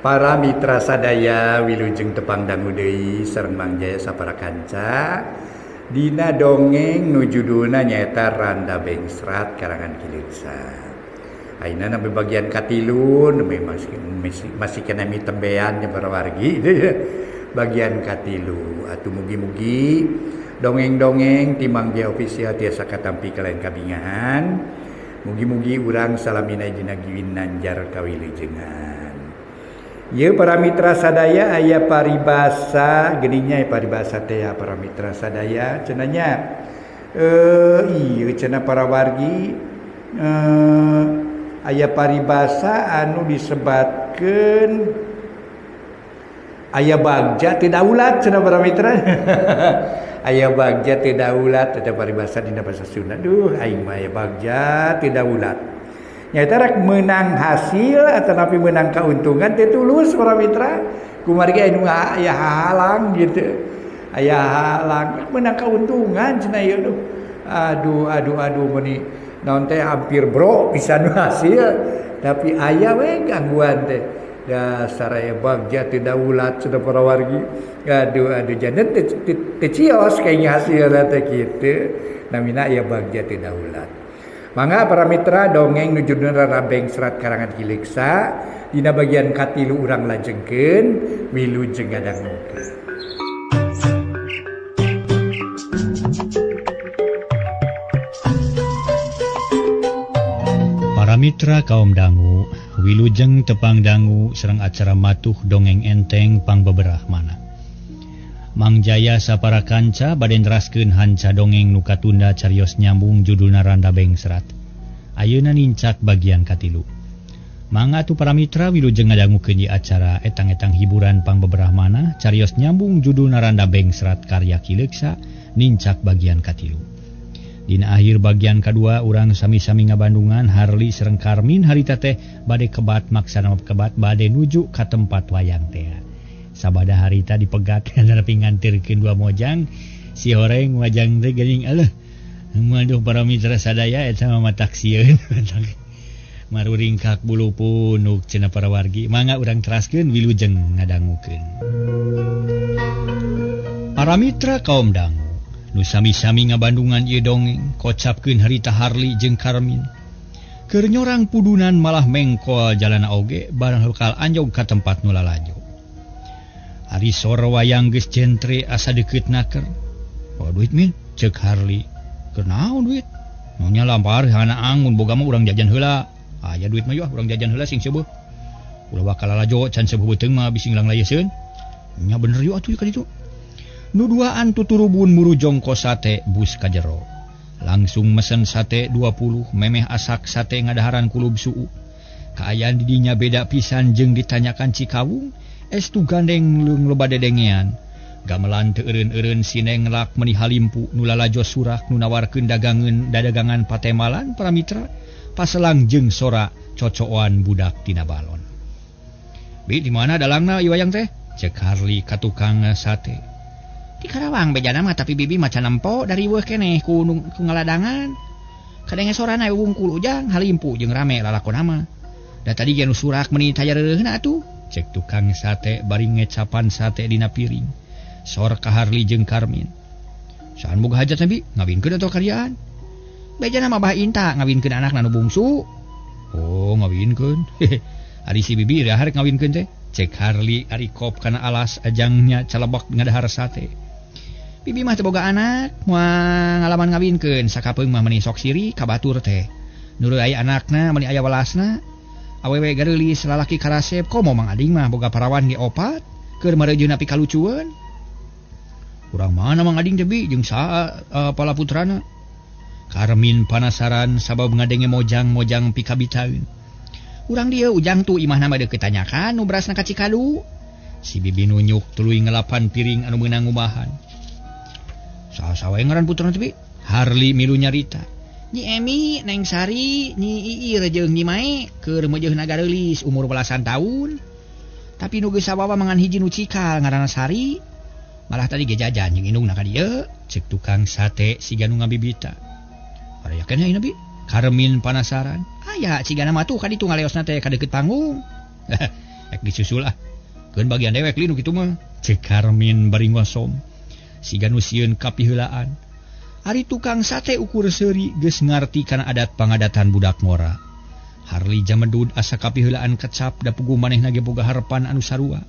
Para mitra sadaya wilujeng tepang dangu deui sareng Mang Jaya sapara kanca dina dongeng nu judulna nyaeta Randa Bengsrat karangan Ki Leuksa. Ayeuna nembe bagian katilu nembe masih keneh mitembean nya para wargi bagian katilu atuh mugi-mugi dongeng-dongeng ti Mang Jaya Official tiasa katampi kalayan kabingahan. Mugi-mugi urang salamina dina ginanjar kawilujengan. Ieu para mitra sadaya aya paribasa geuning nya paribasa teh ya para mitra sadaya cenah nya. Ieu cenah para wargi aya paribasa anu disebatkeun aya bagja teu daulat cenah para mitra. Aya bagja teu daulat eta paribasa dina basa Sunda. Duh aing mah aya bagja teu daulat. Nyaeta rek meunang hasil atanapi meunang kauntungan teu tulus para mitra. Kumargi anu aya hahalang gitu. Aya hahalang meunang kauntungan cenah ieu duh. Aduh aduh aduh meuni naon teh hampir bro pisan hasil tapi aya we gangguan teh. Dasar aya bagja teu daulat cenah para wargi. Aduh aduh janten teu cios kayaknya hasilna teh kitu. Namina aya bagja teu daulat. Mangga para mitra dongeng nu judulna Randa Bengsrat karangan Ki Leuksa dina bagian katilu urang lajengkeun wilujeng ngadangukeun. Para mitra kaum dangu, wilujeng tepang dangu sareng acara matuh dongeng enteng pangbeberah mana. Mang Jaya sapara kanca bade neraskeun hanca dongeng nu katunda carios nyambung judulna Randa Bengsrat. Ayeuna nincak bagian katilu. Mangga atuh para mitra wilujeng ngadangukeun ieu acara etang-etang hiburan pangbeberah mana carios nyambung judulna Randa Bengsrat karya Ki Leuksa nincak bagian katilu. Dina akhir bagian kadua urang sami-sami ngabandungan Harli sareng Karmin harita teh bade kebat maksana kebat bade nuju ka tempat wayang teh. Sabada harita dipegat nepi ngantirkeun dua mojang si horeng wajang teh geuning aleuh. Maduh para mitra sadaya eta mah taksieun. Maruringkak bulu punuk cenah para wargi. Mangga urang teraskeun wilujeng ngadangukeun. Para mitra kaum dangu nu sami-sami ngabandungan ieu dongeng kocapkeun harita Harli jeung Karmin. Keur nyorang pudunan malah mengkol jalana oge barang bakal anjog ka tempat nu lalajo. Ari sora wayang geus jentre asa deukeut naker. Oh duit min ceuk Harli. Keur naon duit? Nya lampar hana angun boga mah urang jajan heula. Aya duit mah yeuh urang jajan heula sing seubeut. Ulah bakal lalajo can seubeut beuteung mah bisi ngilang layeseun. Nya bener yeuh atuh ka ditu. Nu duaan tuturubun muru jongko sate bus ka jero. Langsung mesen sate 20 memeh asak sate ngadaharan kulub suu. Kaayaan didinya beda pisan jeung ditanyakan Cikawung, estu gandeng leung loba dedengean. Gamelan teu eureun-eureun sineng lak meuni halimpu nu lalajo surak nu nawarkeun dagangeun dadagangan patemalan para mitra paselang jeung sora cocoan budak tina balon. Bi di mana dalangna ieu wayang teh? Cek Harli ka tukang sate. Di Karawang bejana mah tapi bibi maca nempo dari weuh keneh ku ngaladangan. Kadenge sorana wungkul ujang halimpu jeung rame lalakon mah. Da tadi ge nu surak meuni tayareureuna atuh. Cek tukang sate bari ngecapan sate dina piring. Sor ka Harli jeung Karmin. Sahan boga hajat nabi ngawinkeun atau karyaan? Bejana mah Bah Inta ngawinkeun anakna nu bungsu. Oh ngawinkeun. Ari si bibi iraha rek ngawinkeun teh? Cek Harli ari kop kana alas ajangnya calebak ngadahar sate. Bibi mah teu boga anak, moal ngalaman ngawinkeun sakapeung mah meuni sok siri ka batur teh. Nureuy aya anakna meuni aya welasna. Awewe gareulis lalaki karasep komo Mang Ading mah boga parawan ge opat keur mareujeuna pikalucueun. Urang mana Mang Ading teh bi jeung saha pala putrana? Karmin panasaran sabab ngadenge mojang-mojang pikabitaeun. Urang dieu ujang tu imahna mah deukeut tanyakan nu berasna ka Cikalu. Si bibi nunyuk tuluy ngelapan piring anu meunang ngubahan. Saha-saha wae ngaran putrana teh bi? Harli milu nyarita. Nyi Emi, Neng Sari, Nyi Iir jeung Nyi Mae keur meujeuhna gareulis umur belasan tahun. Tapi nu geus sawawa mangan hiji nu cikal ngaranna Sari. Malah tadi ge jajan jeung indungna ka dieu, ceuk tukang sate siga nu ngabibita. Aya keneh ieu bi? Karmin panasaran. Aya cigana mah tuh ka ditu ngaleosna teh ka deukeut panggung. Rek disusul ah. Keun bagian dewek li nu kitu mah. Cek Karmin bari ngosom. Siga nu sieun kapiheulaan. Ari tukang sate ukur seuri geus ngarti kana adat pangadatan budak ngora. Harley jamedud asa kapiheulaan kecap da puguh manehna ge boga harepan anu sarua.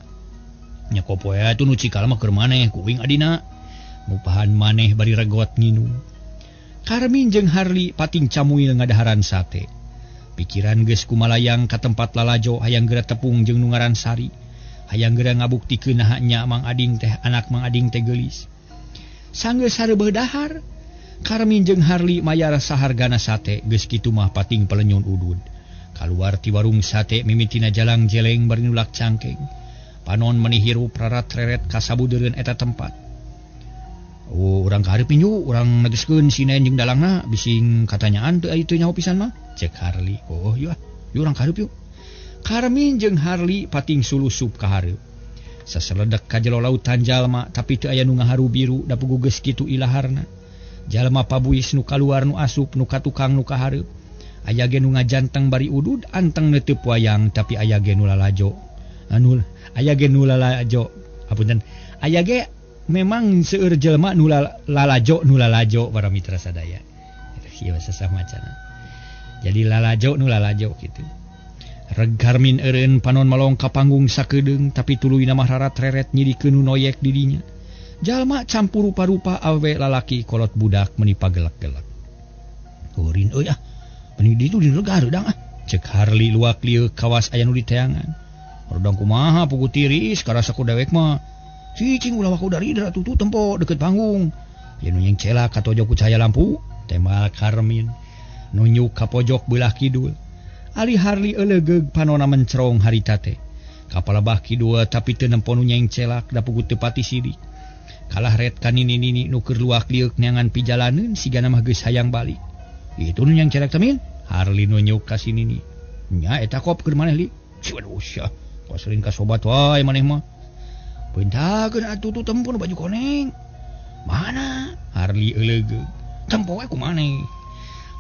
Nya kopoe atuh nu cikal mah keur maneh kuing adina. Ngupahan maneh bari regot nginum. Karmin jeung Harley pating camuil ngadaharan sate. Pikiran geus kumalayang ka tempat lalajo hayang geura tepung jeung nu ngaran Sari. Hayang geura ngabuktikeun naha nya Mang Ading teh anak Mang Ading teh geulis. Sanggeus sareubeuh dahar, Karmin jeung Harley mayar sahargana sate geus kitu mah pating pelenyun udud. Kaluar ti warung sate mimitina jalang jeleng bari nulak cangkeng. Panon meni hirup rarat reret ka sabudeureun eta tempat. Oh, urang ka hareup inju, urang negeskeun si Nen jeung dalangna bising katanyaan teu aya teu nyaho pisan mah. Cek Harley. Oh, yeuh ah. Yeuh urang ka hareup yuk. Karmin jeung Harley pating sulusup ka hareup. Saseledek ka jero lautan jalma tapi teu aya nu ngaharu biru da puguh geus kitu ilaharna. Jalma pabuis nu kaluar nu asup nu ka tukang nu ka hareup. Aya ge nu ngajanteng bari udud anteng neuteub wayang tapi aya ge nu lalajo. Anu aya ge nu lalajo. Apunten. Aya ge memang seueur jelema nu lalajo nu lalajo para mitra sadaya. Ieu sasama cana. Jadi lalajo nu lalajo kitu. Reg Karmin eureun panon malong ka panggung sakedeung tapi tuluyna mah rarat reret nyidikeun nu noyek di dinya. Jalma campur rupa-rupa awewe lalaki kolot budak meni pagelek-gelek. Urin euy ah. Meni ditu di legar udang ah. Cek Harley luak lieu kawas aya nu diteangan. Rodong kumaha pugu tiris karasa ku dewek mah. Cicing ulah waku dari atuh tuh tempo deket panggung. Aya nu nyeng celak ka tojok ku cahaya lampu, tembal Karmin. Nunjuk ka pojok beulah kidul. Ali Harley eulegeug panona mencerong harita teh. Kapalabah kidul tapi teu nempo nu nyeng celak da pugu teu pati sidik. Kalah ret ka nini-nini nu keur luak lieuk neangan pijalaneun sigana mah geus hayang balik. Itu nu nyeng celak teh min? Harley nunjuk ka si nini. Nya eta kop keur maneh li. Waduh sia, koserin ka sobat wae maneh mah. Pintakeun atuh tuh tempo nu baju koneng. Mana? Harley eulegeug. Tempo we ku maneh.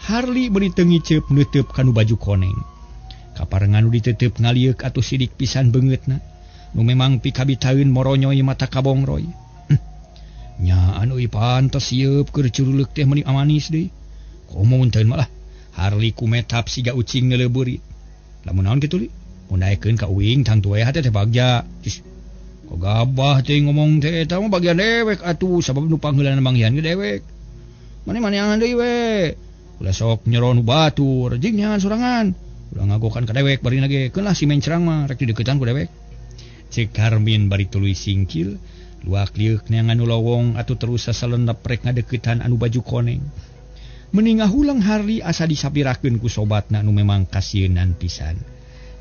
Harley beri teu ngiceup neuteub ka nu baju koneng. Kaparengan nu diteuteub ngalieuk atuh sidik pisan beungeutna. Nu memang pikabitaeun moronyoy mata kabongroy. Nya anu ieu pantes ieu keur curuleuk teh meuni amanis deui. Komo mun teu malah. Harley kumetap siga ucing neuleubeuri. Lamun naon kitu li? Mun daekeun ka uing tangtu we hate teh bagja. Kok gabah teh ngomong teh eta mah bagian dewek atuh sabab nu pangheulana manggihan ge dewek. Mane maneangan deui we. Ulah sok nyero nu batur jeung nyangan sorangan. Ulah ngagokan ka dewek barina ge keun lah si mencrang mah rek dideukeutan ku dewek. Cek Karmin bari tuluy singkil, luak lieuk neangan nu lowong atuh terus sasalendep rek ngadeuketan anu baju koneng. Meni ngahulang Harley asa disapirakeun ku sobatna nu memang kasieunan pisan.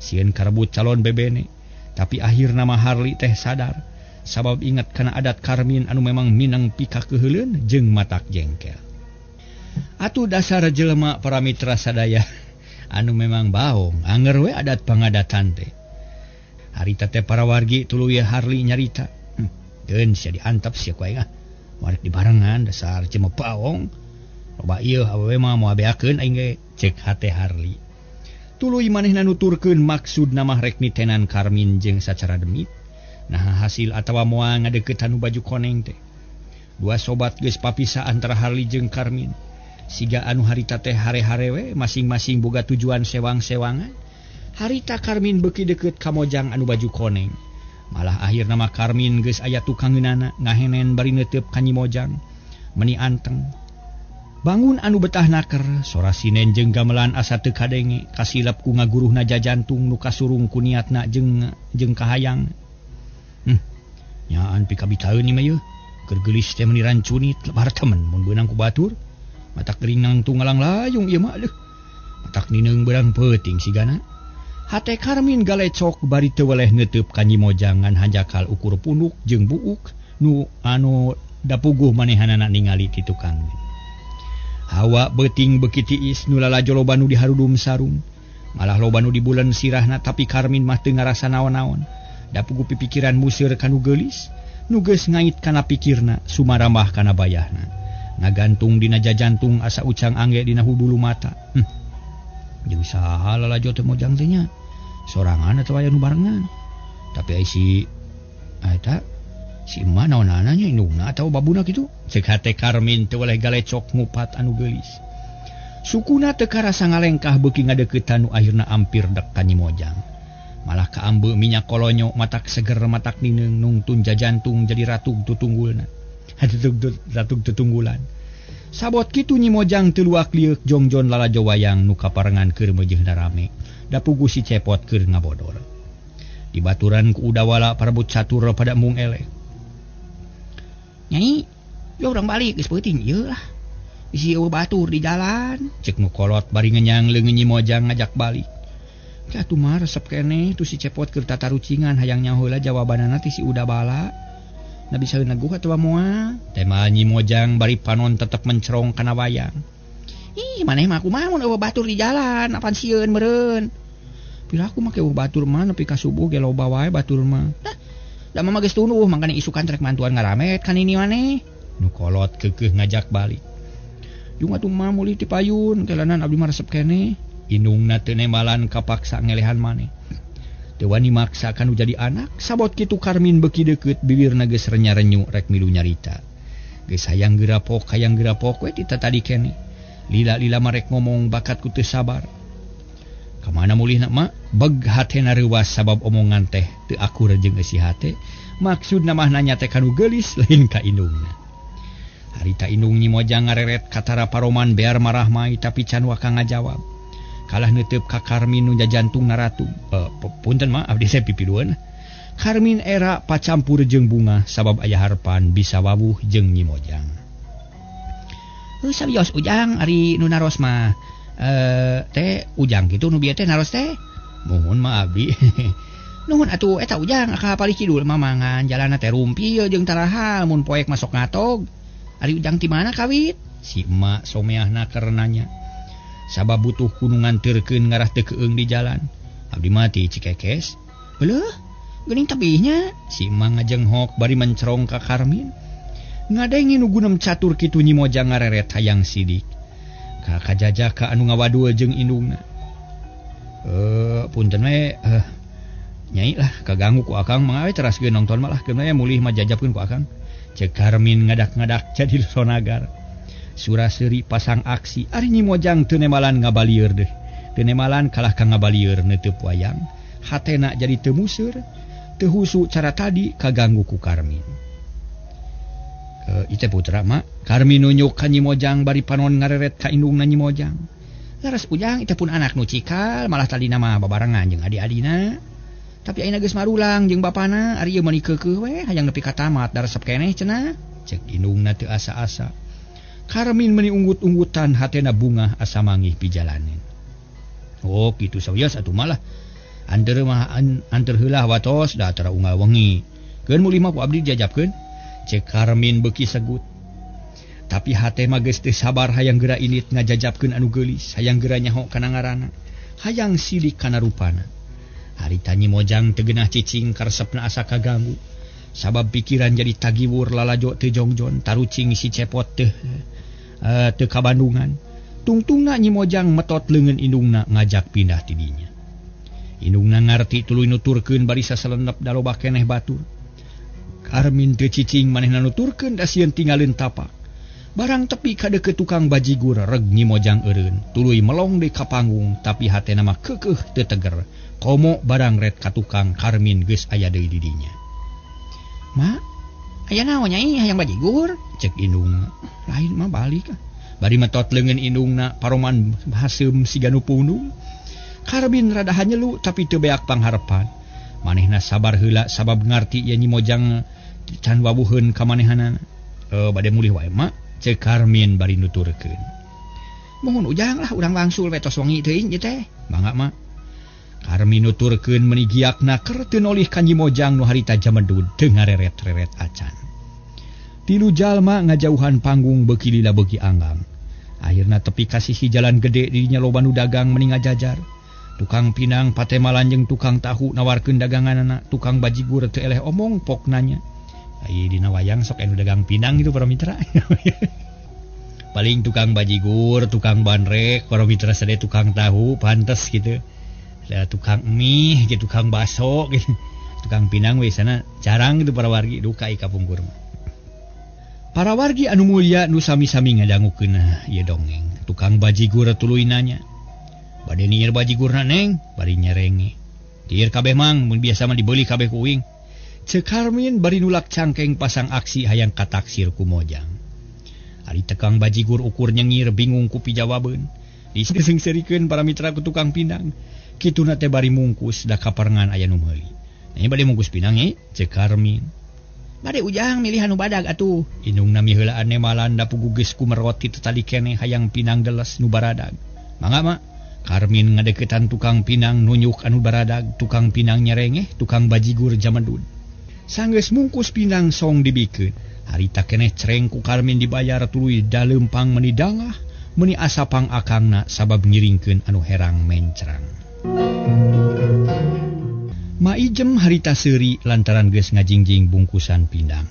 Sieun karebut calon bebene. Tapi akhirna mah Harley teh sadar sabab ingat kana adat Karmin anu memang minang pikakeuheuleun jeung matak jengkel. Atuh dasar jelema para mitra sadaya anu memang baong anger we adat pangadatan teh. Harita teh para wargi tuluy Harley nyarita. Keun sia diantep sia ku aing ah. Moal dibarengan dasar jelema baong. Loba ieu awewe mah moal beakeun aing ge cek hate Harley. Tuluy manehna nuturkeun maksudna mah rek nitenan Karmin jeung sacara demit. Nah hasil atawa moal ngadeuketan nu baju koneng teh. Dua sobat geus papisa antara Harley jeung Karmin. Siga anu harita teh hare-hare we masing-masing boga tujuan sewang-sewangan. Harita Karmin beuki deukeut ka mojang anu baju koneng. Malah akhirna mah Karmin geus aya tukangeunana ngahenen bari neuteup ka Nyi Mojang. Meni anteng. Bangun anu betah naker, sora sinen jeung gamelan asa teu kadenge, kasilep ku ngaguruhna jajantung nu kasurung ku niatna jeung kahayang. Nyaan pikabitaeun ieu mah yeuh. Keur geulis teh meuni rancunit lebar temen mun beunang ku batur. Matak gering nangtung ngalang layung ieu mah leuh. Matak nineung beurang peuting sigana. Hate Karmin galecok bari teu weleh neuteub ka Nyi Mojang ngan hanjakal ukur punuk jeung buuk nu anu dapuguh manehanana ningali ti tukang. Hawa beuting beuki tiis nu lalajo loba nu diharudum sarung. Malah loba nu dibulen sirahna tapi Karmin mah teu ngarasa naon-naon. Dapugu pipikiran museur ka nu geulis, nu geus ngait kana pikirna sumarambah kana bayahna. Ngagantung dina jajantung asa ucang angge dina hudulu mata. Jeung saha lalajo teh mojang teh nya? Sorangan atawa aya nu barengan? Tapi ai si eta si emak naonana nya indungna atawa babuna kitu. Ceuk hate Karmin teu weleh galecok ngupat anu geulis. Sukuna teu karasa ngalengkah beuki ngadeuketan nu akhirna ampir dek ka Nyi Mojang. Malah kaambe minyak kolonyo matak seger matak nineung nungtun jajantung jadi ratug tutunggulna. Ratug tutunggulan. Sabot kitu Nyi Mojang teu luak lieuk jongjon lalajo wayang nu kaparengan keur meujeuhna rame. Da pugu si Cepot keur ngabodor. Dibaturan ku Udawala parebut catur pada embung eleh. Nyai, yo urang balik geus peuting ieu lah. Bisi eueuh batur di jalan. Ceuk nu kolot bari ngenyang leungeun Nyi Mojang ngajak balik. Atuh mah resep keneh tu si Cepot keur tatarucingan hayang nyaho heula jawabanana ti si Udabala. Na bisa neguh atawa moal. Tema Nyi Mojang bari panon tetep mencerong kana wayang. Ih, maneh mah kumaha mun eueuh batur di jalan, apan sieun meureun. Piraku make eueuh batur mah nepi ka subuh ge loba wae batur mah. Dah, da mah geus tunduh mangkane isukan rek mantuan ngaramet kan ini maneh. Nu kolot keukeuh ngajak balik. Jung atuh mah mulih ti payun, kelanan abdi mah resep keneh. Indungna teu nembalan kapaksa ngelehan maneh. Teu wani maksa kanu jadi anak, sabot kitu Karmin beuki deukeut bibirna geus renya-renyu rek milu nyarita. Geus hayang geurapok we ti tatadi keneh. Lila-lila marek ngomong bakat ku teu sabar. Ka mana mulihna mak? Beg hatena reuwas sabab omongan teh teu akur jeung eusi hate. Maksudna mah nanya teh kanu geulis lain ka indungna. Harita indung Nyi Mojang ngareret katara paroman bear marah mai tapi can waka ngajawab. Kalah neuteup ka Karmin nu jajantung naratu. Punten mah abdi teh pipidueun. Karmin era pacampur jeung bunga sabab aya harepan bisa wawuh jeung Nyi Mojang. Heuh sawios Ujang ari nu naros mah teh Ujang kitu nu bieu teh naros teh. Muhun mah abdi. Nuhun atuh eta Ujang ka palih kidul mah mangan jalanna teh rumpil jeung tarahal mun poek masuk ngatog. Ari Ujang ti mana kawit? Si emak someahna keur nanya. Sabab butuh kudu nganterkeun ngarah teu keung di jalan. Abdi mah ti Cikekes. Heueuh, geuning tebihnya. Si emak ngajenghok bari mencerong ka Karmin. Ngadenge nu gunem catur kitu Nyi Mojang ngareret hayang sidik. Ka kajajaka anu ngawadul jeung indungna. Punten we nyai lah kaganggu ku akang mangga we teraskeun nonton mah lah keun we mulih mah jajabkeun ku akang. Ceuk Karmin ngadak-ngadak jadi sonagar. Suraseri pasang aksi ari Nyi Mojang teu nemalan ngabalieur deh. Teu nemalan kalah ka ngabalieur neuteub wayang. Hatena jadi teu museur, teu husu cara tadi kaganggu ku Karmin. Ite putra mak, Karmin nunjuk ka Nyi Mojang bari panon ngareret ka indungna Nyi Mojang. Leres Ujang ite pun anak nu cikal malah tadina mah babarengan jeung adi-adina. Tapi ayeuna geus marulang jeung bapana ari ieu meuni keukeuh we hayang nepi ka tamat da resep keneh cenah. Ceuk indungna teu asa-asa. Karmin meuni unggut-unggutan hatena bungah asa manggih pijalanin. Oh kitu sawios atuh malah. Anteur mah anteur heula watos da tara unggal wengi. Keun mulih mah ku abdi dijajabkeun. Ceuk Karmin beuki segut. Tapi hate mah geus teu sabar hayang geura init ngajajabkeun anu geulis, hayang geura nyaho kana ngaranna, hayang silik kana rupana. Harita Nyi Mojang teu geunah cicing karesepna asa kaganggu. Sabab pikiran jadi tagiwur lalajo teu jongjon, tarucing si Cepot teh teu kabandungan. Tungtungna Nyi Mojang metot leungeun indungna ngajak pindah ti dinya. Indungna ngarti tuluy nuturkeun bari saselendep da loba keneh batur. Karmin teu cicing manehna nuturkeun da sieun tinggalin tapak. Barang tepi ka deukeut tukang bajigur reg Nyi Mojang eureun, tuluy melong deui ka panggung tapi hatena mah keukeuh teu teger. Komo barang ret ka tukang Karmin geus aya deui di dinya. Ma, aya naon nyai hayang bajigur? Ceuk indungna. Lain mah balik ah. Bari metot leungeun indungna paroman haseum siga nu pundung. Karmin rada hanyelu tapi teu beak pangharepan. Manehna sabar heula sabab ngarti ye Nyi Mojang can wawuheun ka manehanana. Bade mulih wae mak. Ceuk Karmin bari nuturkeun. Mohon Ujang lah urang wangsul we tos wengi teuing ieu teh. Mangga mak. Karmin nuturkeun meuni giakna keur teu nolih ka Nyi Mojang nu harita jamedud teu ngareret-reret acan. Tilu jalma ngajauhan panggung beuki lila beuki anggang. Akhirna tepi ka sisi jalan gede di dinya loba nu dagang meuni ngajajar. Tukang pinang patemalan jeung tukang tahu nawarkeun daganganana, tukang bajigur teu eleh omong pok nanya. Ai dina wayang sok anu dagang pinang gitu para mitra. Paling tukang bajigur, tukang bandrek, para mitra sadaya tukang tahu pantes gitu. Ada tukang mie, gitu, tukang bakso gitu. Tukang pinang we sana jarang gitu para wargi duka i kapungkur mah. Para wargi anu mulia nu sami-sami ngadangukeun ieu dongeng. Tukang bajigur tuluy nanya. Bade nyiir bajigurna neng, bari nyerenge. Tiir kabeh mang, mun biasa mah dibeuli kabeh ku uing. Ceuk Karmin bari nulak cangkeng pasang aksi hayang kataksir ku Mojang. Ari tukang bajigur ukur nyengir bingung ku pijawabeun. Diseungseurikeun para mitra ku tukang pinang. Kituna teh bari mungkus da kaparengan aya nu meuli. Nya bade mungkus pinang e, ceuk Karmin. Bade ujang milih anu badag atuh. Indungna miheulaan nemalan da pugu geus kumerot kitu tadi keneh hayang pinang deles nu baradag. Mangga mak. Karmin ngadeukeutan tukang pinang nunjuk anu baradag, tukang pinang nyerengeh, tukang bajigur jamedud. Sanggeus mungkus pinang song dibikeun. Harita keneh cereng ku Karmin dibayar tuluy daleumpang meuni dangah, meuni asapang akangna sabab ngiringkeun anu herang mencrang. Maijem harita seuri lantaran geus ngajingjing bungkusan pinang.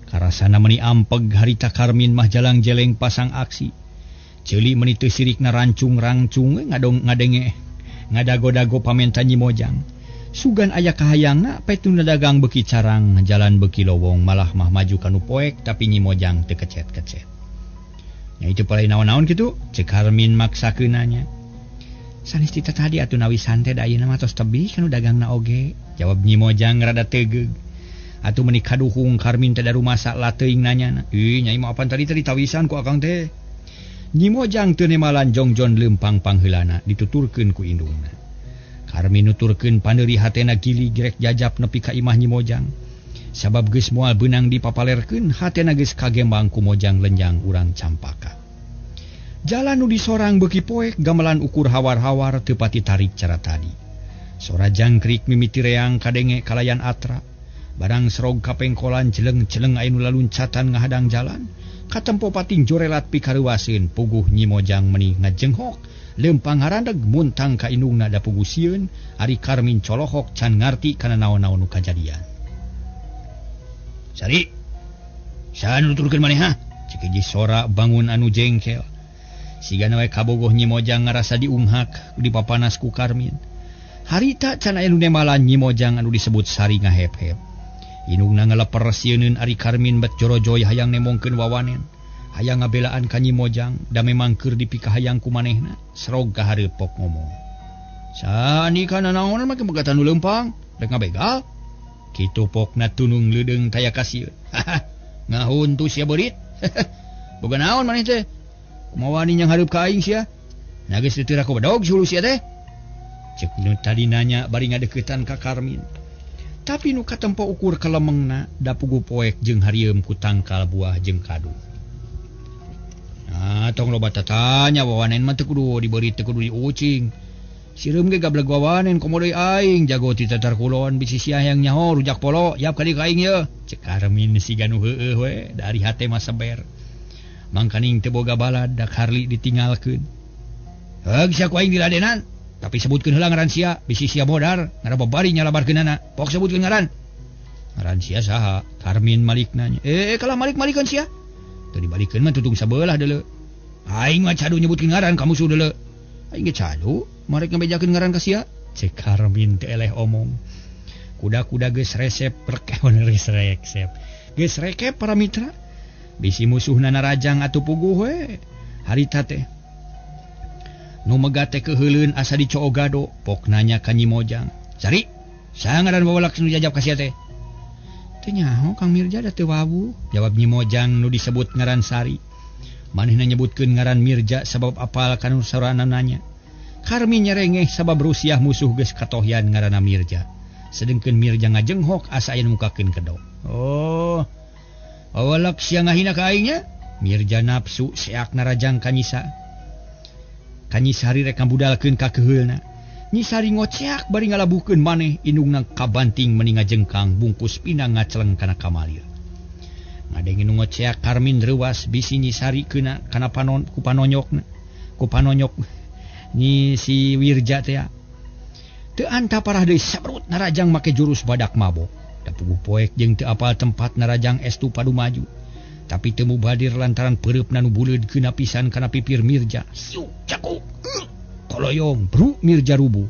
Karasana meuni ampeg harita Karmin mah jalang jeleng pasang aksi. Ceuli meuni teu sirikna rancung-rancung ngadong ngadenge ngadago-dago pamenta Nyi Mojang. Sugan aya kahayangna petuna dagang beuki carang jalan beuki lowong malah mah maju ka nu poek tapi Nyi Mojang teu kecet-kecet. Nya itu palai naon-naon kitu? Ceuk Karmin maksakeun nanya. Sanes ti tadi atuh nawi santai da ayeuna mah tos tebih kanu dagangna oge. Jawab Nyi Mojang rada tegeug. Atuh meuni kaduhung Karmin teh darumasa lateuing nanyana. Ih nyai mah apan tadi teh ditawisan ku akang teh. Nyi Mojang teu nemalan jongjon leumpang pangheulana dituturkeun ku indungna. Karmin nuturkeun paneuri hatena gili gerek jajap nepi ka imah Nyi Mojang. Sabab geus moal beunang dipapalerkeun hatena geus kagembang ku Mojang lenjang urang Campaka. Jalan nu disorang beuki poek gamelan ukur hawar-hawar teu pati tarik cara tadi. Sora jangkrik mimiti reang kadenge kalayan atra. Barang serog kapengkolan jeleng-jeleng aya nu laluncatan ngahadang jalan. Katempo pating jorelat pikareuwaseun puguh Nyi Mojang meuni ngajenghok leumpang harandeg muntang ka indungna da puguh sieun. Ari Karmin colohok can ngarti kana naon-naon nu kajadian. Sari, saha nu nuturkeun maneh ha? Ceuk hiji sora bangun anu jengkel. Sigana we kabogoh Nyi Mojang ngarasa diunghak dipapanas ku Karmin. Harita can aya nu nemalan Nyi Mojang anu disebut Sari ngahep-hep. Indungna ngaleper sieuneun ari Karmin bet jorojoy hayang nemongkeun wawanen. Hayang ngabelaan ka Nyi Mojang da memang keur dipikahayang ku manehna. Serog ka hareup pok ngomong. Sani kana naon mah kebegatan nu leumpang, rek ngabegal. Kitu pokna tunung leudeung taya kasieun. Ngahuntu sia beurit. Boga naon maneh teh? Kumaha wani nyang hareup ka aing sia? Nah geus teu ku bedog suluh sia teh. Ceuk nu tadi nanya bari ngadeuketan ka Karmin. Tapi nu katempo ukur kalemengna da pugu poek jeung harieum ku tangkal buah jeung kadu. Nah, tong loba tatanya wawanen mah teu kudu dibeurit teu kudu diucing. Sireum ge gableg wawanen komo deui aing jago ti tatar kulon bisi sia hayang nyaho rujak polo yap ka dieu ka aing ye. Ceuk Karmin siga nu heueuh we dari hate mah seber. Mangkaning teu boga balad da Harli ditinggalkeun. Heug sia ku aing diladenan. Tapi sebutkeun heula ngaran sia, bisi sia modar, ngaraba bari nyalabarkeunana. Pok sebutkeun ngaran. Ngaran sia saha? Karmin malik nanya. Kalah malik-malikeun sia. Teu dibalikeun mah tutung sabelah deuleu. Aing mah cadu nyebutkeun ngaran ka musuh deuleu. Aing ge cadu, marek ngabejakeun ngaran ka sia. Ceuk Karmin teu eleh omong. Kuda-kuda geus resep perkeun geus resep. Geus rekep para mitra. Bisi musuhna narajang atuh puguh we. Harita teh nu megat teh keuheuleun asa dicoogado, pok nanya ka Nyi Mojang. Sari, saha ngaran wawalak nu jajap ka sia teh? Teu nyaho Kang Mirja da teu wawuh, jawab Nyi Mojang nu disebut ngaran Sari. Manehna nyebutkeun ngaran Mirja sabab apal kana sorana nanya. Karmin nyerengeh sabab rusiah musuh geus katohyan ngaranna Mirja. Sedengkeun Mirja ngajenghok asa aya nu mukakeun kedok. Oh, wawalak sia ngahina ka aing nya? Mirja nafsu seak narajang ka Nyisa. Ka Nyi Sari rek ngabudalkeun ka keuheulna. Nyi Sari ngoceak bari ngalabuhkeun maneh indungna kabanting meuni ngajengkang bungkus pinang ngaceleng kana kamalir. Ngadenge nu ngoceak Karmin reuwas bisi Nyi Sari keuna kana panon ku panonyokna. Ku panonyok Nyi si Wirja teh. Teu anta parah deui sabrut narajang make jurus badak mabok. Da puguh poek jeung teu apal tempat narajang estu padu maju. Tapi teu mubadir lantaran peureupna nu buleud keuna pisan kana pipir Mirja. Siu caku. Koloyong bru Mirja rubuh.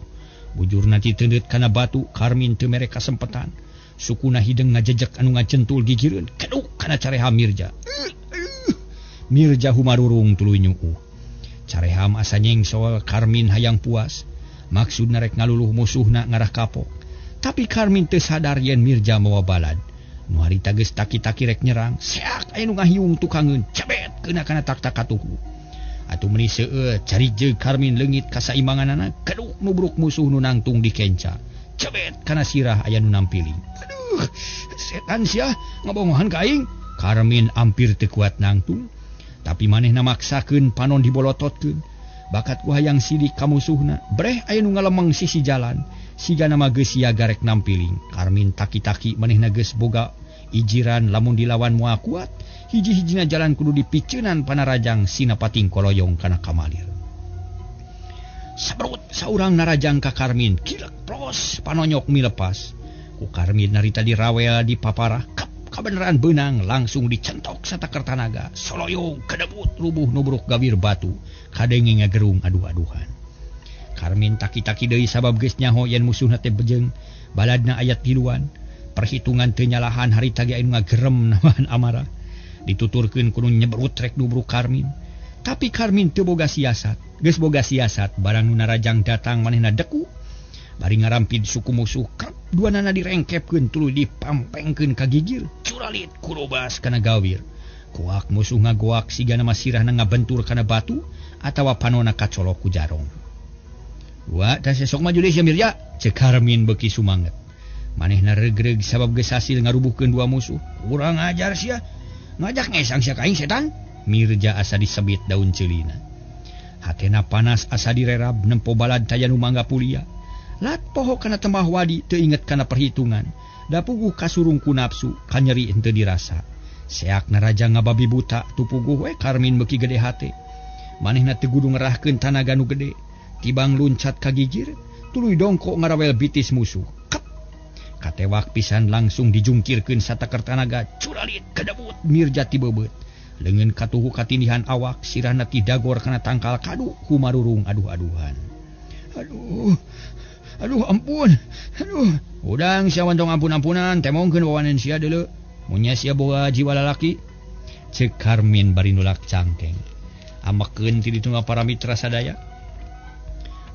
Bujurna titeundeut kana batu Karmin teu mere kasempetan. Sukuna hideung ngajejek anu ngacentul gigireun keduk kana careham Mirja. Mirja humarurung tuluy nyuuh. Careham asa nyengsol Karmin hayang puas. Maksudna rek ngaluluh musuhna ngarah kapok. Tapi Karmin teu sadar yen Mirja mawa balad. Nu harita geus taki-taki rek nyerang, seak aya nu ngahiung tukangeun cebet keuna kana tak-tak katuhu. Atuh meuni seueur cari jeung Karmin leungit kasaimbanganana keduk nubruk musuh nu nangtung di kenca. Cebet kana sirah aya nu nampiling. Aduh, setan sia ngabongohan ka aing. Karmin ampir teu kuat nangtung, tapi manehna maksakeun panon dibolototkeun. Bakat ku hayang sidik ka musuhna, breh aya nu ngalemeng sisi jalan. Sigana mah geus siaga rek nampiling. Karmin taki-taki manehna geus boga ijiran lamun dilawan moal kuat. Hiji-hijina jalan kudu dipiceunan panarajang sinapating koloyong kana kamalir. Sabrut saurang narajang ka Karmin, kilek plos panonyok milepas. Ku Karmin narita dirawel di paparah, kap kabeneran beunang langsung dicentok sataker tanaga. Soloyong kedebut rubuh nubruk gawir batu, kadenge ngagerung aduh-aduhan. Karmin taki-taki deui sabab geus nyaho yen musuhna teh bejeng, baladna aya tiluan. Perhitungan teu nyalahan harita ge anu ngagerem namahan amarah. Dituturkeun kudu nyebrut rek nubruk Karmin. Tapi Karmin teu boga siasat. Geus boga siasat barang nu narajang datang manehna deku. Bari ngarampid suku musuh krep duanana direngkepkeun tuluy dipampengkeun ka gigir. Curalit kurobas kana gawir. Kuak musuh ngagoak sigana mah sirahna ngabentur kana batu atawa panona kacolok ku jarong. Wa tah sesok maju deui sia Mirja, ceuk Karmin beuki sumanget. Manehna regreg sabab geus hasil ngarubuhkeun dua musuh. Kurang ajar sia. Ngajak ngesang sia ka aing setan. Mirja asa disebit daun ceulina. Hatena panas asa direrab nempo balad taya nu mangga pulia. Lat poho kana tembah wadi teu inget kana perhitungan. Da puguh kasurung ku nafsu kanyeri henteu dirasa. Seak naraja ngababi buta tupuguh we Karmin beuki gede hate. Manehna teu kudu ngerahkeun tanaga nu gede. Tibang luncat ka gigir tuluy dongkok ngarawel bitis musuh. Katewak pisan langsung dijungkirkeun sataker tanaga curalit kedebut Mirja ti beubeut. Leungeun katuhu katindihan awak sirahna ti dagor kana tangkal kadu humarurung aduh-aduhan. Aduh, aduh ampun. Aduh, udang sia wantong ampun-ampunan temongkeun wawanen sia deuleu. Mun sia boga jiwa lalaki. Ceuk Karmin bari nulak cangkeng. Amekeun ti ditu para mitra sadaya.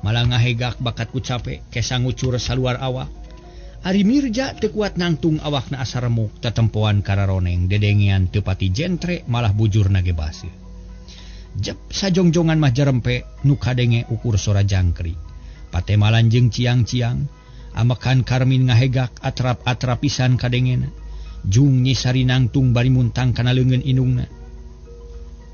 Malah ngahegak bakat ku cape kesa ngucur saluar awak. Ari Mirja teu kuat nangtung awakna asa remuk tetempoan kararoneng dedengean teu pati jentre malah bujurna ge baseuh. Jep sajongjongan mah jarempe nu kadenge ukur sora jangkrik. Patemalan jeung ciang-ciang amekan Karmin ngahegak atrap-atrap pisan kadengena. Jung Nyi Sari nangtung bari muntang kana leungeun indungna.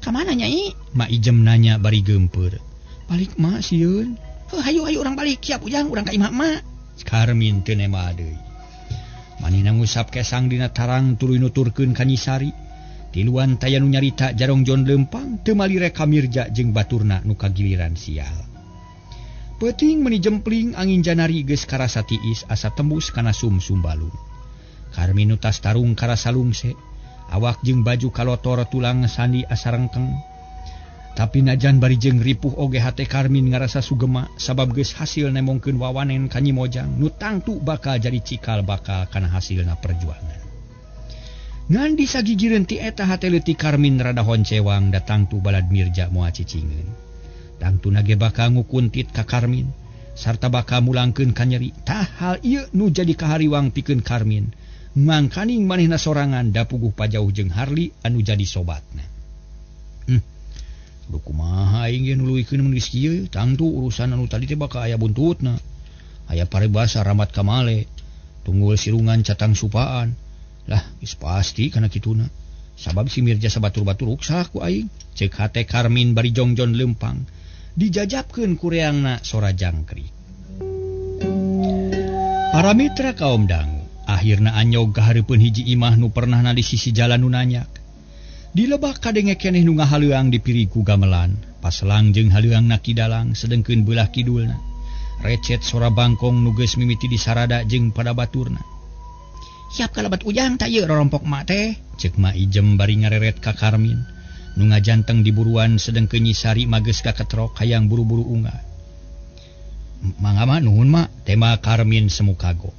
Ka mana Nyai? Ma Ijem nanya bari geumpeur. Balik ma sieun. Heuh hayu hayu urang balik siap ujang urang ka imah ma. Karmin teu nema deui. Manehna ngusap kesang dina tarang tuluy nuturkeun ka Nyi Sari. Tiluan taya nu nyarita jarongjon leumpang teu malire ka Mirja jeung baturna nu kagiliran sial. Peuting meuni jempling angin janari geus karasa tiis asa tembus kana sumsum balung. Karmin nu tas tarung karasa lungse, awak jeung baju kalotor tulang sandi asa rengkeng. Tapi najan bari jeung ripuh oge hate Karmin ngarasa sugema sabab geus hasil nemongkeun wawanen ka Nyi Mojang nu tangtu bakal jadi cikal bakal kana hasilna perjuangan. Ngan disagigireun ti eta hate leutik Karmin rada honcewang da tangtu balad Mirja moal cicingeun. Tangtuna ge bakal ngukuntit ka Karmin sarta bakal mulangkeun ka nyeri. Tah hal ieu nu jadi kahariwang pikeun Karmin. Mangkaning manehna sorangan da puguh pajauh jeung Harli anu jadi sobatna. Duh kumaha aing ge nuluykeun mun geus kieu, tangtu urusan anu tadi teh bakal aya buntutna. Aya paribasa ramat kamale, tunggul sirungan catang supaan. Lah geus pasti kana kituna. Sabab si Mirja sabatur-batur ruksak ku aing. Ceuk hate Karmin bari jongjon leumpang. Dijajabkeun ku reangna sora jangkrik. Para mitra kaum dangu, akhirna anyog kahareupeun hiji imah nu pernahna di sisi jalan nu nanyak. Dilebak kadenge keneh nu ngahaleuang dipiri ku gamelan, paselang jeung haleuangna kidalang sedengkeun beulah kidulna. Recet sora bangkong nu geus mimiti disarada jeung pada baturna. Siap kalabat ujang tak ieu rorompok mak teh, ceuk Ma Ijem bari ngareret ka Karmin. Nu ngajanteng diburuan sedengkeun Nyi Sari mah geus kaketrok hayang buru-buru unggah. Mangga mah nuhun mak tema Karmin semu kagok.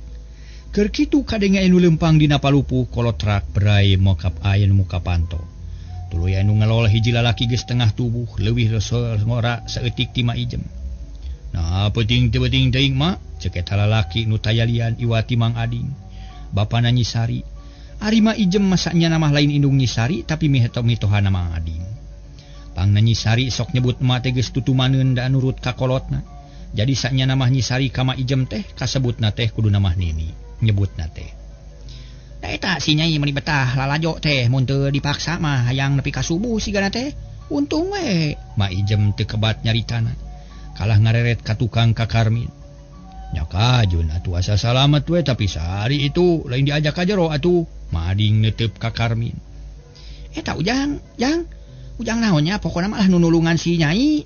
Keur kitu kadenge anu leumpang dina palupuh kolotrak berai mokap aya nu muka panto. Tuluy anu ngelol hiji lalaki geus tengah tubuh leuwih ngora saeutik ti Ma Ijem. Nah peuting teu peuting teuing mak cek eta lalaki nu tayalian iwati Mang Ading. Bapana Nyi Sari. Ari Ma Ijem masanya namah lain indung Nyi Sari tapi mitohana Mang Ading. Pangna Nyi Sari sok nyebut emak teh geus tutumaneun da nurut ka kolotna. Jadi saknya namah Nyi Sari ka Ma Ijem teh kasebutna teh kudu namah nini nyebutna teh. Da eta si Nyai meuni betah lalajo teh mun teu dipaksa mah hayang nepi ka subuh sigana teh. Untung we Ma Ijem teu kebat nyaritana. Kalah ngareret ka tukang ka Karmin. Nya kajun atuh asa salamet we tapi sari itu lain diajak ka jero atuh. Ma Ading neuteup ka Karmin. Eta Ujang, Jang. Ujang naonnya pokona mah nu nulungan si Nyai.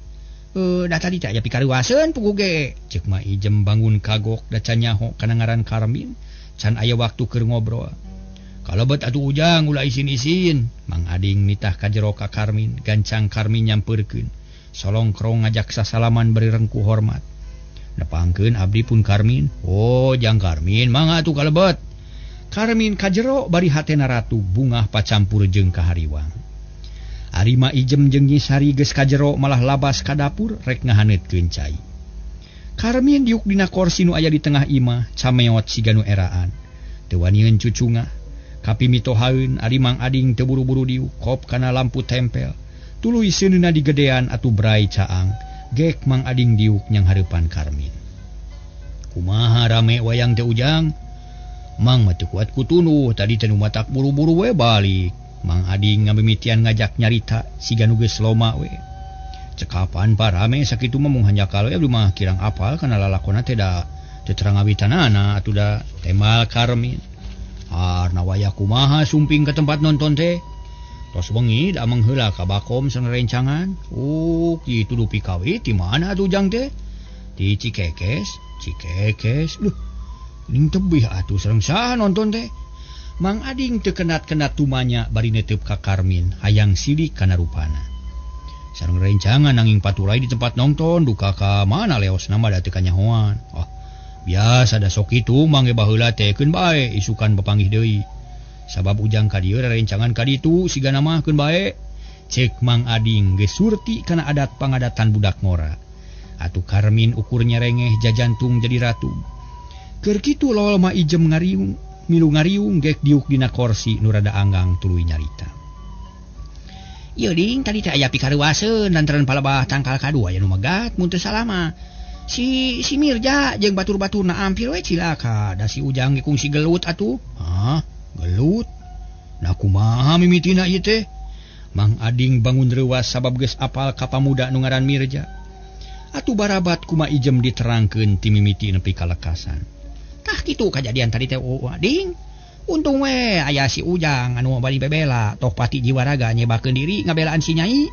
Da tadi teh aya pikaruaseun puguh ge. Ceuk Ma Ijem bangun kagok da can nyaho kana ngaran Karmin. Can aya waktu keur ngobrol. Kalebet atuh Ujang ulah isin-isin. Mang Ading nitah ka jero ka Karmin, gancang Karmin nyampeurkeun. Solongkrong ngajak sasalaman bari rengkuh hormat. Nepangkeun abdi pun Karmin. Oh, Jang Karmin, mangga atuh kalebet. Karmin ka jero bari hatena ratu bungah pacampur jeung kahariwang. Ari Ma Ijem jeung Nyi Sari geus ka jero malah labas ka dapur rek ngahaneutkeun cai. Karmin diuk dina korsi nu aya di tengah imah cameot siga nu eraan. Teu wanieun cucungah. Kapi mitohaeun ari Mang Ading teu buru-buru diuk kop kana lampu tempel. Tuluy seuneuna digedean atuh brai caang. Gek Mang Ading diuk nyang hareupan Karmin. Kumaha rame wayang teh Ujang? Mang mah teu kuat ku tunduh tadi teh nu matak buru-buru we balik. Mang Ading ngamimitian ngajak nyarita siga nu geus loma we. Cekapan parame sakitu mah mung hanjakal we mah kirang apal kana lalakonna teh da teu terang awitanana atuh da temal Karmin. Arna waya kumaha sumping ke tempat nonton teh. Tos wengi da ameng heula ka Bakom sareng rencangan. Oh, kitu dupi kawit di mana atuh Ujang teh? Di Cikekes, Cikekes. Duh, ning tebih atuh sareng saha nonton teh? Mang Ading teu kenat-kenat tumanya bari neteup ka Karmin hayang sidik kana rupana. Sareng rencangan nanging paturai di tempat nonton duka ka mana leosna mah da teu kanyahoan. Oh, biasa da sok kitu mang ge baheula teh keun bae isukan bapanggih deui. Sabab Ujang ka dieu rencangan ka ditu sigana mah keun bae. Ceuk Mang Ading geus surti kana adat pangadatan budak ngora. Atuh Karmin ukur nyerengeh jajantung jadi ratu. Keur kitu lol Ma Ijem ngariung, milu ngariung gek diuk dina korsi nu rada anggang tuluy nyarita. Ieu ding tadi teh aya pikaruaseun lantaran palebah tangkal kadua aya nu megat mun teu salah mah. Si Mirja jeung batur-baturna ampir we cilaka da si Ujang ge kungsi gelut atuh. Hah, gelut? Nah kumaha mimitina ieu teh? Mang Ading bangun reuwas sabab geus apal ka pamuda nu ngaran Mirja. Atuh barabat ku Ma Ijem diterangkeun ti mimiti nepi ka lekasan. Tah kitu kajadian tadi teh Ading. Untung we aya si Ujang anu bari bebela toh pati jiwa raga nyebakeun diri ngabelaan si Nyai.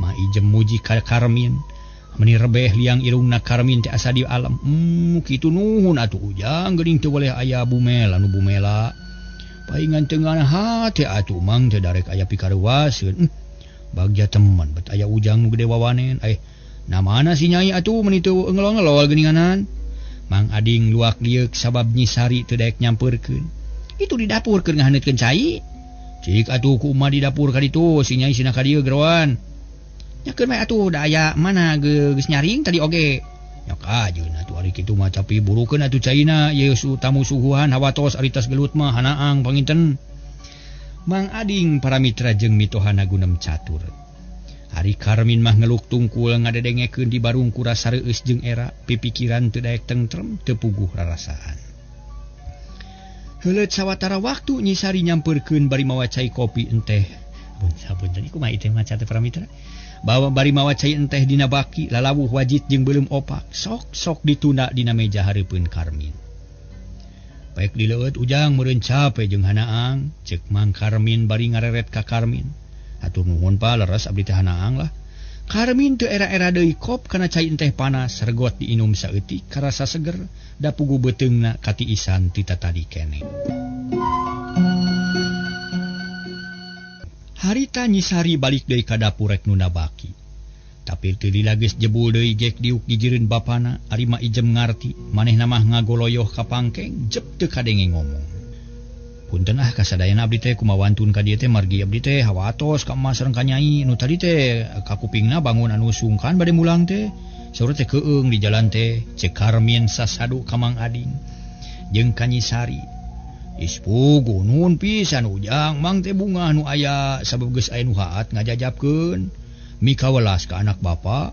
Ma Ijem muji ka Karmin. Meni rebeh liang irungna Karmin teh asa di alam. Kitu nuhun atuh Ujang geuning teu boleh aya bumela nu bumela. Paingan teu nganah hate atuh mang teh darek aya pikaruaseun. Bagja teman bet aya Ujang nu gede wawanen. Nah mana si Nyai atuh meni teu ngelol-ngelol geuninganan. Mang Ading luak lieuk sabab Nyi Sari teu daek nyampeurkeun. Itu di dapur keur ngahaneutkeun cai. Cik atuh ku uma di dapur ka ditu si Nyai sina ka dieu geroan. Nyakeun we atuh da aya mana geus nyaring tadi oge. Nya kajeun atuh ari kitu mah tapi burukeun atuh caina ieu tamu suhuhan hawatos ari tas gelut mah hanaang panginten. Mang Ading para mitra jeung mitohana gunem catur. Ari Karmin mah ngeluk tungkul ngadedengekeun di barungkura sareueus jeung era pipikiran teu daek tentrem teu puguh rarasaan. Heuleut sawatara waktu Nyi Sari nyampeurkeun bari mawa cai kopi enteh. Punten kumaha ieu teh maca teh para mitra. Bawa bari mawa cai enteh dina baki lalawuh wajit jeung beuleum opak sok-sok ditunda dina meja hareupeun Karmin. Baik dileueut Ujang meureun cape jeung hanaang ceuk Mang Karmin bari ngareret ka Karmin. Atur nuhun pa leres abdi teh hanaang lah. Karmin teu era-era deui kop kana cai enteh panas regot diinum saeutik karasa seger da pugu beuteungna katiisan ti tatadi keneh. Harita Nyi Sari balik deui ka dapur rek nunda baki. Tapi teu lila geus jebul deui gek diuk gigireun bapana ari Ma Ijem ngarti manehna mah ngagoloyoh ka pangkeng jep teu kadenge ngomong. Punten ah kasadayana abdi teh kumawantun ka dieu teh margi abdi teh hawatos ka emak sareng ka nyai nu tadi teh ka kupingna bangun anu sungkan bade mulang teh. Saur teh keung di jalan teh cek Karmin sasadu ka Mang Ading jeung ka Nyi Sari. Ispugu nuhun pisan Ujang mang teh bungah nu aya sabab geus aya nu haat ngajajabkeun. Mikawelas ka anak bapa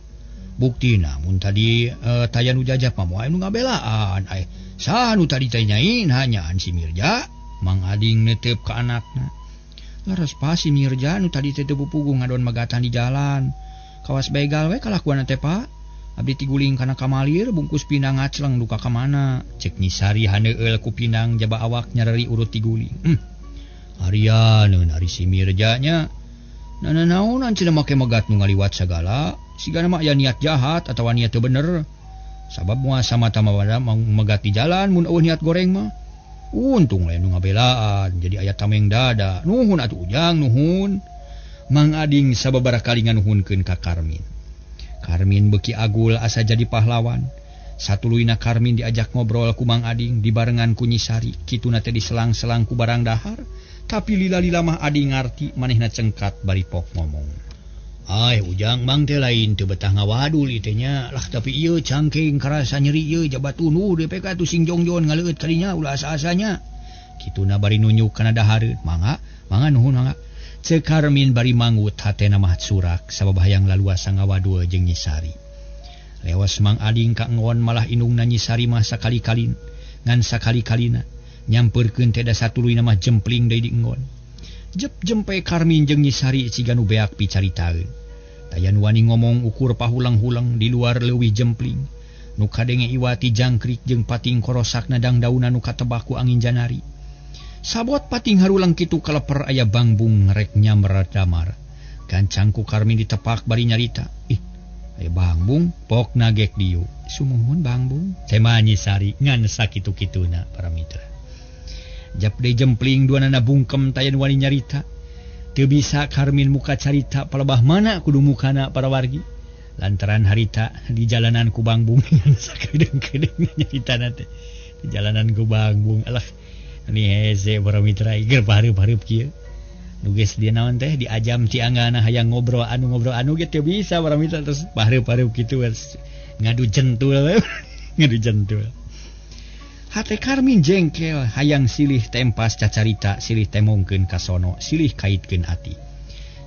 buktina mun tadi taya nu jajab mah moal nu ngabelaan ai saha nu tadi teh nyai hanyaan si Mirja. Mang Ading netep ka anakna leres pa si Mirja nu tadi teh teu puguh ngadon magatan di jalan kawas begal we kalakuanna teh pa abdi tiguling kana kamalir bungkus pinang ngacleng duka ka mana cek Nyi Sari haneueul ku pinang jaba awak nyareri urut tiguling. Arianeun ari si Mirja nya nah naonan cenah make megat nu ngaliwat sagala sigana mah aya niat jahat atawa niat teu bener sabab moal sama-tama megat di jalan mun eueuh niat goreng mah untung lain nu ngabelaan jadi aya tameng dada nuhun atuh Ujang nuhun. Mang Ading sababaraha kali nganuhunkeun ka Karmin. Karmin beuki agul asa jadi pahlawan. Satuluyna Karmin diajak ngobrol ku Mang Ading dibarengan ku Nyi Sari kituna teh diselang-selang ku barang dahar. Tapi lila-lila mah Ading ngarti manehna cengkat bari pok ngomong. Ai Ujang mang teh lain teu betah ngawadul ieu teh nya lah tapi ieu cangking karasa nyeri ieu jabat tunduh DPK tu sing jongjon ngaleueut kadinya ulah asa-asanya. Kituna bari nunjuk kana dahareun mangga mangga nuhun mangga. Ceuk Karmin bari manggut hatena mah surak sabab hayang laluasa ngawadul jeung Nyi Sari. Lewas Mang Ading ka enggon malah indungna Nyi Sari mah sakali-kalina ngan sakali-kalina nyampeurkeun teh da satuluyna mah jempling deui di enggon. Jep jempe Karmin jeung Nyi Sari ciga nu beak picaritaeun. Taya nu wani ngomong ukur pahulang-hulang di luar leuwih jempling. Nu kadenge iwati jangkrik jeung pating korosakna dangdauna nu katebak ku angin janari. Sabot pating harulang kitu kaleper aya bangbung rek nyamber damar. Gancang ku Karmin ditepak bari nyarita. Ih, aya bangbung pok nagek dieu. Sumuhun bangbung. Tema Nyi Sari ngan sakitu-kituna para mitra. Jap deui jempling duanana bungkem taya nu wani nyarita. Teu bisa Karmin muka carita palebah mana kudu mukana para wargi. Lantaran harita di jalanan ku bangbung ngan sakedeung-kedeung nyaritana teh. Di jalanan ku bangbung alah ini hese para mitra iger pareup-pareup kieu. Nu geus dia naon teh diajam cianggana hayang ngobrol anu ge teu bisa para mitra terus pareup-pareup kitu ngadu jentul ngadu jentul. Hate Karmin jengkel hayang silih tempas cacarita silih temongkeun ka sono silih kaitkeun ati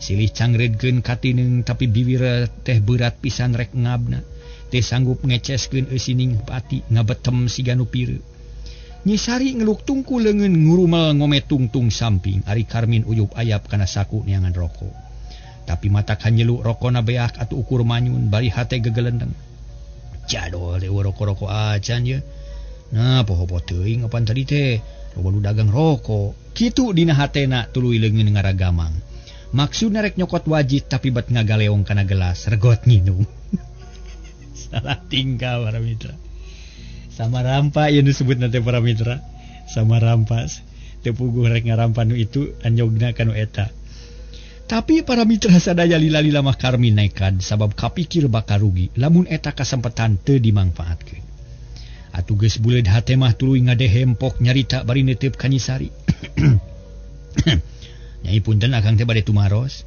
silih cangreudkeun katineung tapi biwir teh berat pisan rek ngabna teh sanggup ngeceskeun eusining pati ngabetem siga nu pireuk. Nyi Sari ngeluk tungku leungeun ngurumel ngome tungtung samping ari Karmin uyup ayap kana saku neangan rokok tapi mata kanyelu rokona beak atuh ukur manyun bari hate gegelendeng jadol deui rokok-rokok acan ye. Nah poho-poho teuing apan tadi teh loba nu dagang rokok kitu dina hatena tuluy leungeun ngaragamang maksudna rek nyokot wajit tapi bat ngagaleong kana gelas regot nginum. Salah tingkah para mitra sama rampa ieu disebutna teh para mitra sama rampas teu puguh rek ngarampa nu itu anyogna ka nu eta. Tapi para mitra sadaya lila-lila mah Karmin nekat sabab kapikir bakal rugi lamun eta kasempetan teu dimangfaatkeun. Atuh geus buleud hate mah tuluy ngadehempok nyarita bari neuteup ka Nyi Sari. Nyai punten akang teh bade tumaros.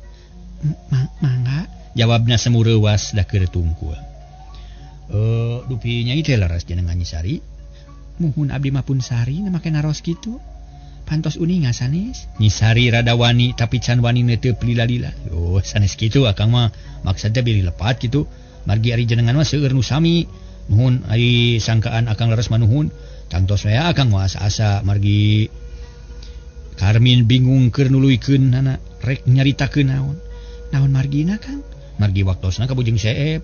Mangga jawabna semureuwas da keur tungkul. Dupi nyai teh leres jenengan Nyi Sari. Muhun abdi mah pun sari make naros kitu. Pantos uninga sanes. Nyi Sari rada wani tapi can wani neuteup lila-lila. Oh sanes kitu akang mah maksudna bilih lepat kitu. Margi ari jenengan mah seueur nu sami. Nuhun ari sangkaan akang leres manuhun tangtos we akang mah asa-asa margi. Karmin bingung keur nuluykeun nana rek nyaritakeun naon. Naon margina Kang? Margi waktosna ka Bujeng Seep.